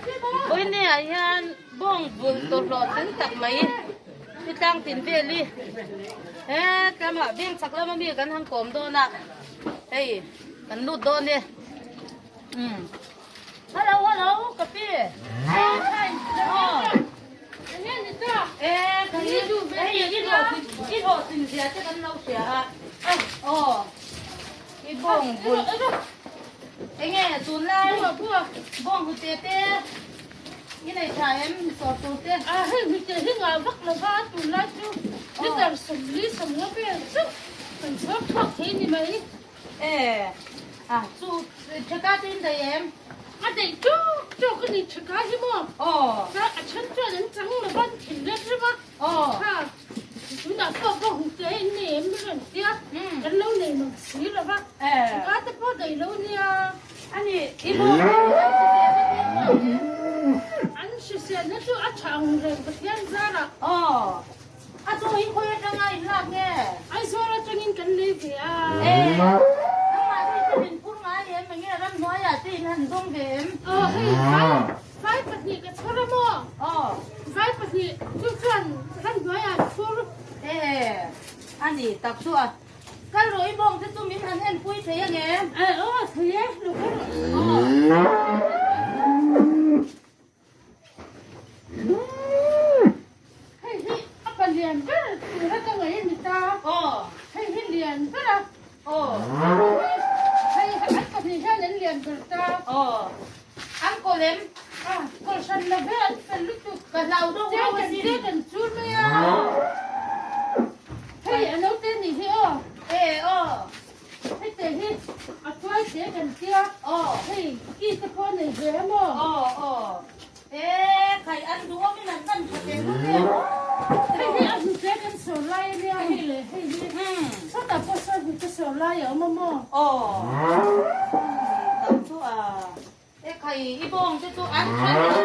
Vawinia ah hian bawng vulh tawlhhlawh tling tak mai hi tlang tin vel hi he tlama veng chhak lama mi kan han kawm dawn a hei kan lut dawn e umm hello hello ka pi aw e kan hei i hlawhtlin zia te kan lo hria a aw. I bawng bul enge tunlai bawng hute te i nei tha em sawr tur te. A hei hute hi ngah vak lova tunlai chu liter 40 sawmnga vel chauh kan chhawr chhuak thei ni mai. E a chu theka te in daih em? A daih tawk tawk a ni theka hi maw? Aw. Chuan a then chuan an chang lova an thin let rem a. Aw. Kha tunah pawh ka hmu te in nei em rawn tia kan lo nei mang si lo va. Theka te pawh daih lo nia. Ani i bawk te an hrisel na te pawh em? An hrisel na chu a tha ang reng Pathian zarah. Aw. A chu in khawi atanga in lak nge? Aizawl atangin kan lei ve a. E. Nangmah hi chu min phur ngai em enge ramhnuaiah te in han zawng ve em? Aw hei vai vai pahnih ka chhawr a maw? Aw. Vai pahnih chu chuan ramhnuaiah an phur. E. A ni tak chu a. Kal rawh i bawng te chu min han en pui thei ange? E aw thei e lo kal rawh. Aw. Hei hi a pa lian ber tur a ka ngaih a ni ta. Hei hi lian ber a. Hei an pahnih hian an lian ber ta. An kawl em? A kawl hran lo ve an fel lutuk. Ka hlau deuh reuh a sin. Te kan chur mai a. Hei a naute nih hi aw. E aw. Hete hi a tuai te kan tia. Aw. Hei ki te pawh nei ve a maw? Aw aw. E khai an duh awmin an kan tha teh lut em. Hei hi a hnute kan sawr lai a nia hei le hei hi. Sawtah pawh sawn hnute sawr lai a awm a maw? Aw. Tam chu a. E khai i bawng te chu an tha hle.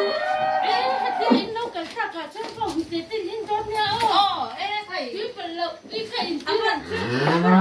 E hetia in lo kal tak ah chuan bawng hnute te in dawn nia aw. Aw e khai. Tui palh loh tui kha in tir ang chu. A va